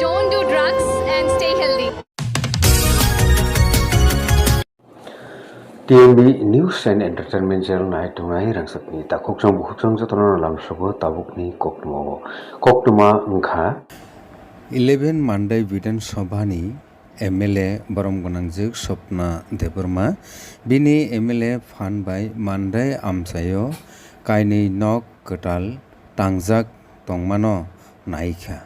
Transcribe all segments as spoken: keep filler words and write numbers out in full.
Don't do drugs and stay healthy. T M B News and Entertainment Channel nai tongnai rangchakni takhukchang bukhuksang jotono lamsogo tabukni koktwmao. Koktwma wngkha eleven Mandai Bidhan Sabhani M L A borom gwnangjwk Swapna Debbarma. Bini M L A phan bai Mandai amchaio kainwi nok kwtal tangjak tongmano naikha.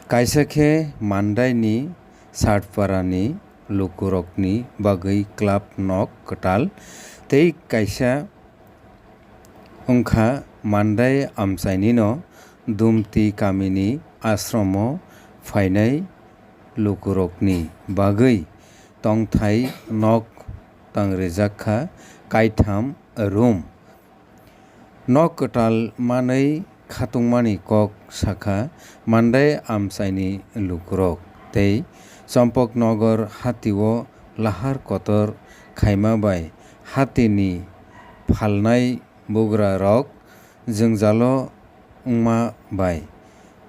Kaisa khe Mandaini Satparani lukurokni bagwi club nok kwtal tei kaisa wngkha Mandai amchainino Dumti kamini ashromo phainai lukurokni bagwi tongthai nok tangrijak kha kaitham room. Nok kwtal manwi khatungmani kok sakha Mandai amchaini lukurok tei Champaknagar hatio lahar kotor khaima bai hatini phalnai bugrarok jwngjalo wngma bai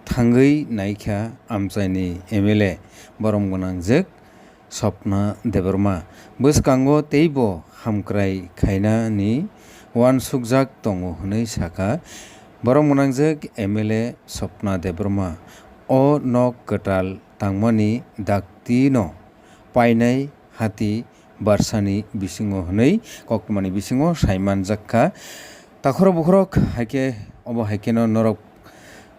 thangwi naikha amchaini M L A borom gwnangjwk Swapna Debbarma. Bwskango teibo hamkrai khainani uansukjak tongo hwnwi sakha borom gwnangjwk M L A Swapna Debbarma. O nok kwtal tangmani daktino painai hati barsani bisingo hwnwi koktwmani bisingo saimanjak kha. Takhorok bukhorok hai khe obo hai kheno norok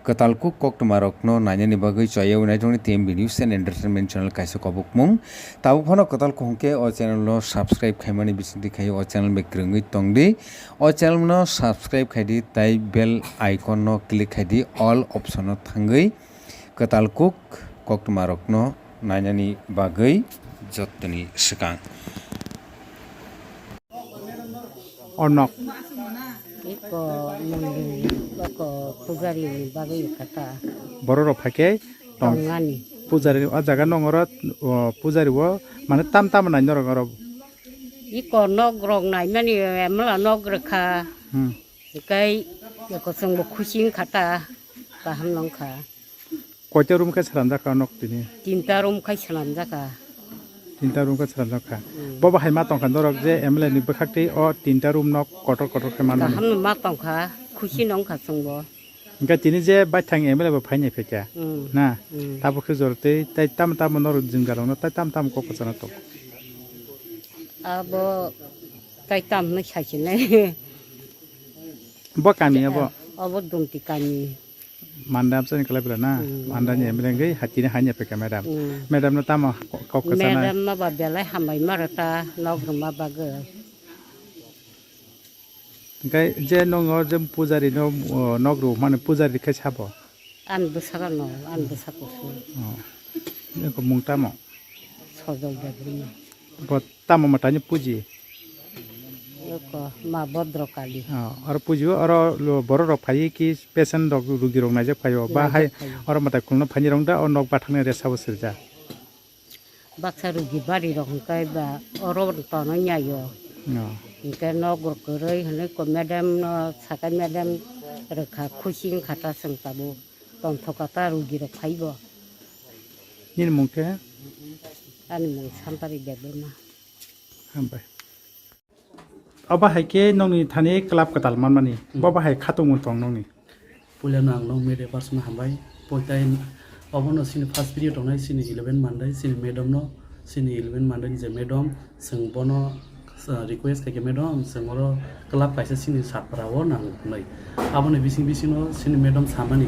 kwtal kuk koktwmarokno nainani bagwi choyawi naitokni T M B News and Entertainment Channel kaisa kobokmung. Tabuk phano kwtal kuhung khe o channel no subscribe khaimani bisingtwi khai o channel bai kwrwngwi tongdi. O channel no subscribe khaidi tei bell icon no click khaidi, all option no thangwi kwtal kuk koktwmarokno nainani bagwi jottoni swkang. Onok. Iko mondri, iko pujari ni bagwi kata. Borok rok phaikhe tong-, tongani. Pujari o jaga nongoro, o, pujari o mane tam tam nai norok oro. Iko nok rok naimani emla nok rwkha. Hmm. Hikai iko chwngbo khusi wngkha ta, kaham nongkha. Koita room khe swnamjak kha nok tini? Tinta room khai swnamjak kha. Tinta room khe swnamjak kha. Hmm. Bo bahai ma tongkha norok je M L A ni bwkhak tei o tinta room nok kotor kotor khe manmani. Kaham no ma tongkha, khusi nongkha chwngbo. Hingke tini je baithang M L A bo phainai phaikha, hmm, na? Hmm. Tabuk khe jor tei tai tamo tamo norok jwngjalrokno tai tamo tamo kok kwchana tongo? Abo tai tamo hwnwi saisinai. Bo kami abo? Abo Dumti kami. Mandai amchaini kwlai bwla na? Hmm. Mandai ni M L A wngwi hai tini hai ni phaikha madam. Hmm. Madam no tamo kok kwchana? Madam no ba belai hambai ma rwta nok rwma bagwi. Hingke je nongo je pujari no, o, nok rw mani pujari khe sabo? Ani bwsakano, ani bwsako se. Oh. Nokni mung tamo? Sojol Debbarma. Bo tamo mwtaini puji? Eko ma Bhodro Kali. Oh, aro puji o aro lo-, borok rok phai ki patient rok, rugi rok naijak phai o, ba hai oro mwtai khulno phaini rok da o nok bathakni resa bo sirja. Baksa rugi bari rok hingke ba oro tono nyai o. No. Hingke nok rok kwrwi hinui ko madam no sakai madam rwkha khusi wngkha ta chwng tabuk tongthokha ta rugi rok phaibo. Nini mung khe? Ani mung Sampari Debbarma. Hambai. Obo hai khe nokni thani club kwtal manmani. Hmm. Bo bahai khatungmung tong nokni? Puilano ang nok media person hambai. Poitai obono sini first video tongnai sini eleven Mandai, sini madam no, sini eleven Mandai ni je madam, chwng bono, uh, request khaikhe, "Madam, chwng oro club kaisa sini Satpara o nang," hwnwi. Aboni bising bisingo sini madam samani,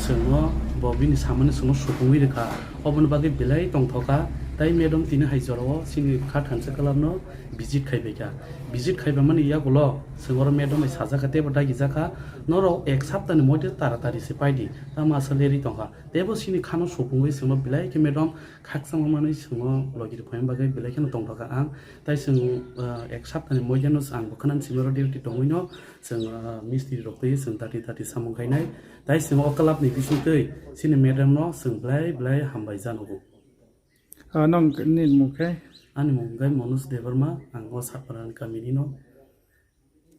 chwngno bo bini samani chwngno supungwi rwkha. Oboni bagwi belai tongthokha, tai madam tini hai jorao sini kha thansa club no visit khaibaikha. Visit khaibamani yagulo chwng oro madam bai sajakha teibo dagijakha, "Norok ek saptani moddhe taratari se paidi, tamo aswk lerwi tongkha." Teibo sini khano supungwi chwngno belai khe madam khakchangma manwi chwngno logi rwphaima bagwi belai kheno tongthokha ang. Tai chwng, ah, ek saptani moddhe no ang bwkhwnani simi oro duty tongwino chwng, ah, mistri rok twi chwng thirty thirty samung khainai. Tai chwng o club ni bisingtwi chini madam no chwng belai belai hambai janogo. Ah, nong ni mung khe? Ani mung khe Manoj Debbarma, ang o Satpara ni kami ni no.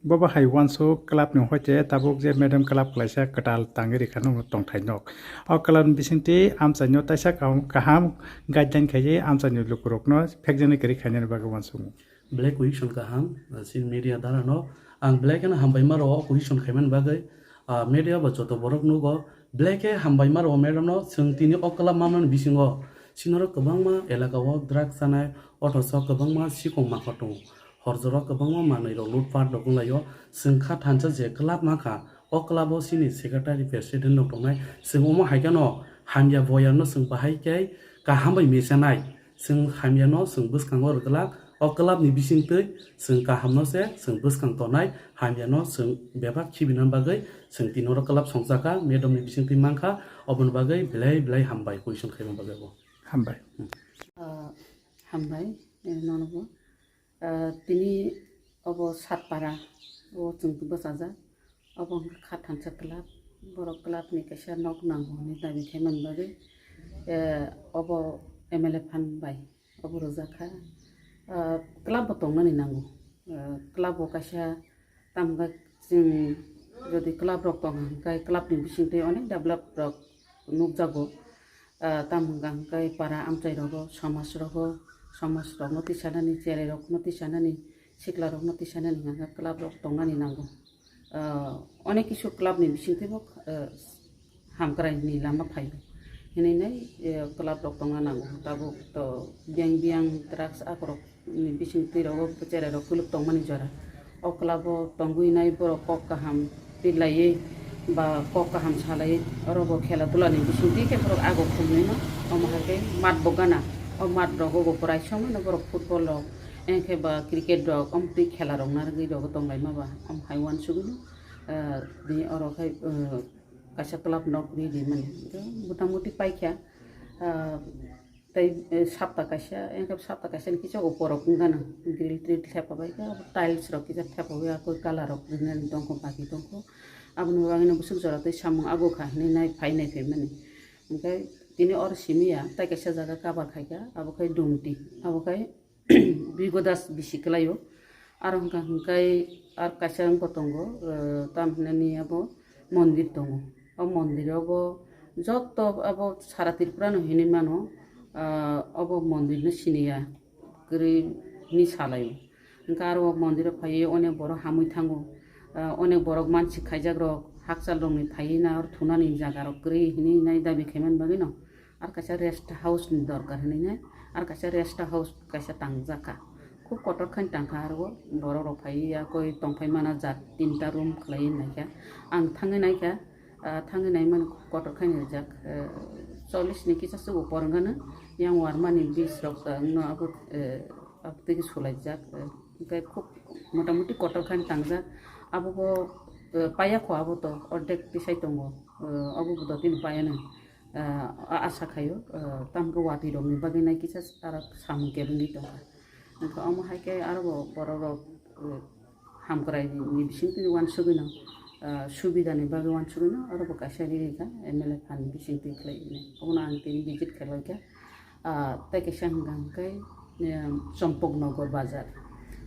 Bobo hai uansuk club ni hoite tabuk je madam club klaisa kwtal tangwi rikha nw tongthai nok. O club ni bisingtwi amchaino taisa kaham, kaham guideline khaiwi amchaini lukurokno phekjaknai kwrwi khainani bagwi uansukmung. Belai question kaham, uh, chini media dara no ang belai kheno hambai ma rwo question khaimani bagwi, uh, media bo joto borok nugo belai khe hambai ma rwo madam no chwng tini o club mamani bisingo sinorok kwbangma elaka o drugs chanai othocho kwbangma sikong makha tongo. Hor jora kwbangma manwi rok lutpat rok wnglaio. Chwng kha thansa je club mankha, o club o chini secretary president rok tongnai. Chwng omo hai kheno hamya boyar no chwng bahai khe kaham bai mechanai. Chwng hamya no chwng bwskango rwglak. O club ni bisingtwi chwng kaham no se chwng bwskang tongnai. Hamya no chwng bebak khibina bagwi chwng tini oro club songchakha, madam ni bisingtwi mankha. Oboni bagwi belai belai hambai question khaima bagwi bo. Hambai. Ah, hambai, eh, nono bo. Ah, tini obo Satpara, o chwng bwchajak. Obo wngkha kha thansa club. Borok club ni kaisa nok nango hwnwi dabi khaimani bagwi, eh, obo M L A phan bai obo rwjak kha. Ah, club bo tongnani nango. Ah, club bo kaisa Tamo khe chwng jodi club rok tong hwnkhe club ni bisingtwi onek develop rok nukjago. Ah, tamo hwnkha hwnkhe para amchai rogo, samaj rogo, samaj rokno tisanani, cherai rokno tisanani, sikla rokno tisanani hwnkha club rok tongnani nango. Ah, onek kisu club ni bisingtwibo, ah, hamkrai ni lama phai hinwi nai, eh, club rok tongna nango. Tabuk to biyang biyang drugs akorok ni bising twi rogo cherai rok kuluk tongmani jora. O club o tongwi nai borok kok kaham twi laiwi ba kok kaham salaiwi oro bo khela dula ni bising twi khe borok ago khumlai ma. Omo hai khe mat bo gana. O mat rogo bo borai somoi no borok football rok, engkhe ba cricket rok, omo twi khela rok narwgwi rogo tonglaima ba. Omo hai uansugwi no, ah, bini oro khai, ah, kaisa club nok ri rimani. Hwnkhe motamuti paikha, ah, tei, eh, sapta kaisa, engkhe sapta kaisa ni kisa upor rok wngkha na, grill trill thepabaikha, tiles rok kisa thepawi, akoi colour rok rinani tongkho, baki tongkho. Aboni bagwino bwswk jora tei samung agukha hinwi nai phai nai phaimani. Hwnkhe tini oro simi ya, tei kaisa jaga cover khaikha, abo khai Dumti, abo khai Bigodas bisi kwlaio. Aro hwnkha hwnkhe ar kaisa wngkha tongo, eh, tam hinani abo mondir tongo. O mondir obo joto abo sara Tripura no hinwi mano, ah, obo mondir no siniya kwrwi hinwi salaio. Hwnkhe aro o mondir o phaiwi onek borok hamwi thango. Ah, onek borok mansik khaijak rok hakchal rokni phaiwi na aro thunani jaga rok kwrwi hinwi nai dabi khaimani bagwino. Ar kaisa rest house ni dorkar hinwi nai, ar kaisa rest house kaisa tangjak kha. Khub kotor khe tangkha aro borok rok phaiwi ya koi tongphai mana jat tinta room khlaiwi naikha. Ang thangwi naikha, ah, thangwi naimani khub kotor khe rijak, eh, chollish ni kisa se upor wngkha na, yang warmani bis rok ta wngno abo, eh, abo twi sulaijak, eh, hwnkhe khub motamuti kotor khe tangjak. Abo bo, eh, paya kho abo to ordek tisai tongo, eh, abo bo dotino payano. Ah, a-, asa khaio, ah, tamkhe watwi rokni bagwi nai kisa aro samung kebengwi tongkha. Hwnkhe omo hai khe aro bo borok rok, eh, hamkrai ni bisingtwi uansugwino, ah, subida ni bagwi uansugwino aro bo kaisa ri rikha M L A phan bisingtwi khlai hwnwi. Obono ang tini visit khlai kha. Ah, tei kaisa hwnkha hwnkhe, eh, Champaknagar bazar.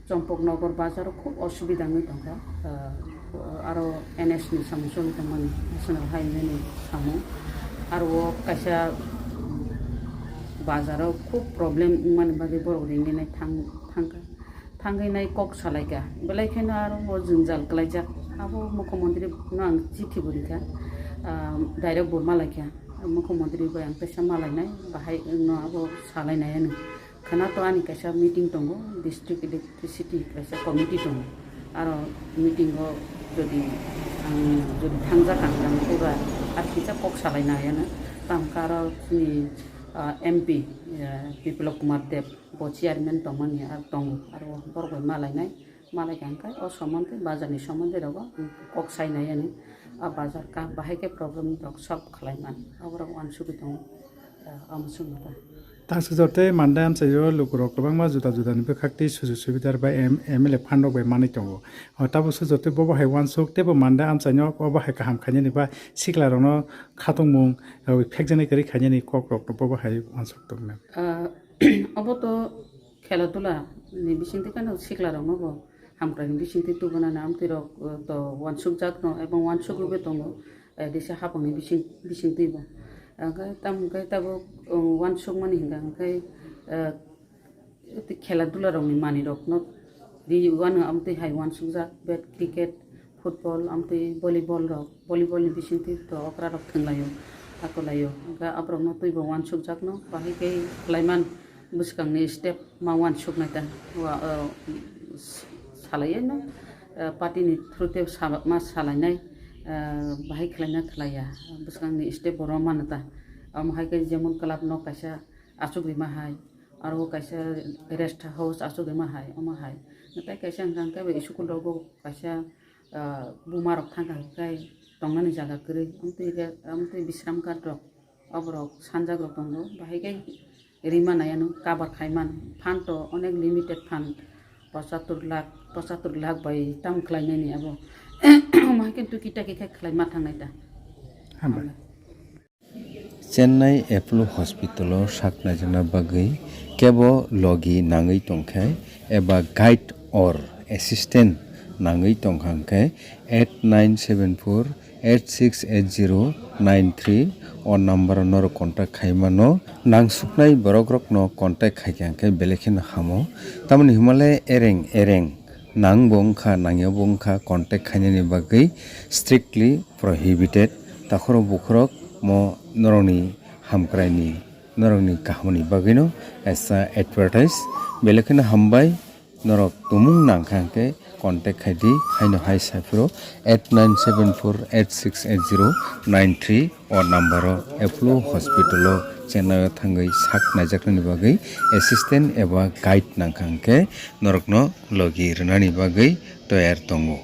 Champaknagar bazar o khub osubida wngwi tongkha. Ah, aro N H ni samung choli tongmani, National Highway ni samung. Aro o kaisa bazar o khub problem wngmani bagwi borok ringwi nai thang-, thangkha. Thangwi nai kok salaikha. Belai kheno aro o jwngjal kwlaijak. Abo mukhyamantri no ang chithi bo rikha. Ah, direct bo malaikha. Mukhyamantri bai ang teisa malainai, bahai no abo salainai ano. Khwna to ani kaisa meeting tongo, district electricity kaisa committee tongo. Aro meeting o jodi ang jodi thangjak ang tang eba ar kisa kok salaina hayano. Tangkha aro chini, ah, M P, ah, Biplab Kumar Deb bo chairman tongmani ar tongo. Aro borok bai malainai, malaikha hwnkhe o somontwi bazar ni somontwi rogo kok sainai ani. A bazar kha bahai khe problem rok solve khlai man. Aborok uansugwi tongo. Ah, omo chwngno ta. Tangsa jor tei manda amchaio lukurok kwbangma juda judani bwkhak tei sujuk subidar bai M-, M L A phan rok bai manwi tongo. O tabuk se jotoi bobo hai uansuk tei bo manda amchaino obo hai kaham khainani ba sikla rokno khatungmung, o phekjaknai kwrwi khainani kok rokno bobo hai uansuk tongna. Ah, obo to khela dula ni bisingtwi kano sikla rokno bo Hamkrai ni bisingtwi tubunani amtwi rok, eh, to uansukjakno ebong uansuk rwgwi tongo, eh, disa hapang ni bising, bisingtwi bo. Hwnkhe tam hwnkhe tabuk, um, uansukmani hwnkha hwnkhe, eh, tei khela dula rokni manwi rokno ri uano amtwi hai uansukjak, bat, cricket, football, amtwi volleyball rok, volleyball ni bisingtwi to okra rok thwnglaio, hakolaio. Hwnkhe aborokno twibo uansukjakno bahai khe khlaiman bwskangni step ma uansuknai ta, wa, o, s-, salaiyaino, eh, party ni through te saba-, ma salainai, eh, bahai khlaina khlaiya, bwskangni step bo romano ta. Omo hai khe jemon club no kaisa achuk rima hai, aro kaisa rest house achuk rima hai, omo hai. Tei kaisa hwnkha hwnkhe bai school rogo kaisa, ah, buma rok thangkha hwnkhe tongnani jaga kwrwi, amtwi re-, amtwi bisram ghat rok, oborok sanjak rok tongo, bahai khe rima nai ano cover khai man. Fund to onek limited fund, pochattor lakh, pochattor lakh bai tam khlainani abo. Omo hai khe tuki taki khe khlai ma thangnai ta. Hambai. Chennai Apollo Hospital-o sak naijakna bagwi kebo logi nangwi tongkhe eba guide or assistant nangwi tongkha hwnkhe eight nine seven four eight six eight zero nine three o number-o norok contact khai mano. Nangsuknai borokrokno contact khaikha hwnkhe belai kheno hamo. Tamoni hwnmale ereng ereng nang bo wngkha, nangya bo wngkha, contact khainani bagwi strictly prohibited. Takhorok bukhorok mo norokni hamkraini, norokni kahamni bagwino kaisa advertise. Belai kheno hambai, norok tumung nangkha hwnkhe contact khaidi, haino hai saphuru eight nine seven four eight six eight zero nine three o number-o Apollo Hospital-o Chennai-o thangwi sak naijaknani bagwi assistant eba guide nangkha hwnkhe norokno logi rwnani bagwi toyar tongo.